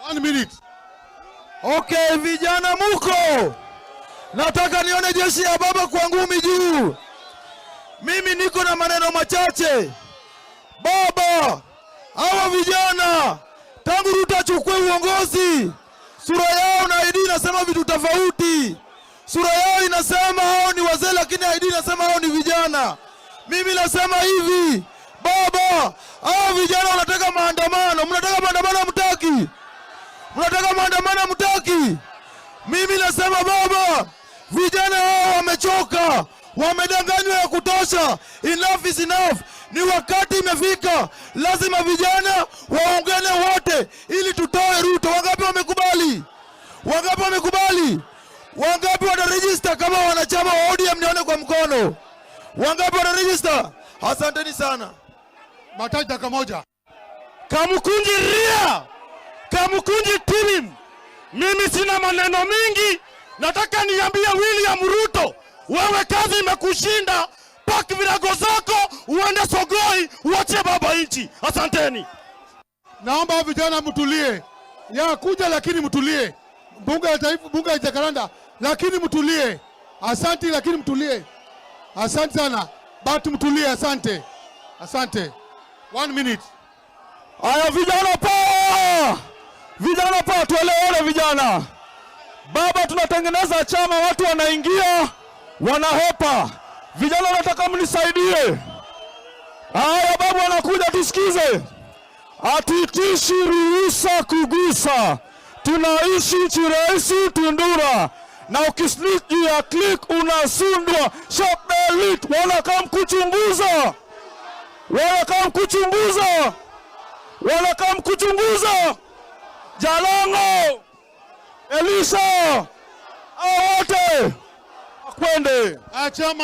One minute. Okay, vijana muko, nataka nione jeshi ya baba kwa ngumi juu. Mimi niko na maneno machache. Baba, hawa vijana tangu Ruto achukue uongozi, sura yao na ID inasema vitu tofauti. Sura yao inasema hao ni wazee, lakini ID inasema hao ni vijana. Mimi nasema hivi, baba, hao vijana wanataka maandamano. Mnataka maandamano? Hamtaki? Mnataka maandamano? Hamtaki? Mimi nasema baba, vijana hao wamechoka, wamedanganywa ya kutosha. Enough is enough. Ni wakati imefika, lazima vijana waungane wote ili tutoe Ruto. Wangapi wamekubali? Wangapi wamekubali? Wangapi wataregister kama wanachama wa ODM? Nione kwa mkono. Wangapi wataregister? Asanteni sana. Mataji, dakika moja. Kamukunji ria, Kamukunji tilim. Mimi sina maneno mingi, nataka niambie William Ruto, wewe kazi imekushinda, pack virago zako uende Sogoi, uachie baba nchi. Asanteni. Naomba vijana mtulie. Ya kuja lakini mtulie. Bunge la Taifa, Bunge la Jacaranda, lakini mtulie. Asante, lakini mtulie. Asante sana. But mtulie, asante. Asante. One minute. Aya, vijana power! Vijana power, tuelewane vijana. Baba, tunatengeneza chama, watu wanaingia wanahepa. Vijana, nataka mnisaidie. Haya, babu anakuja, tusikize. Hatuitishi ruhusa kugusa, tunaishi nchi rahisi Tundura, na ukisneak juu ya click unasundwa. Shop delete, wanakam kuchunguza, wanakam kuchunguza, wanakam kuchunguza. Jalang'o, Elisha, hao wote akwende. Chairman.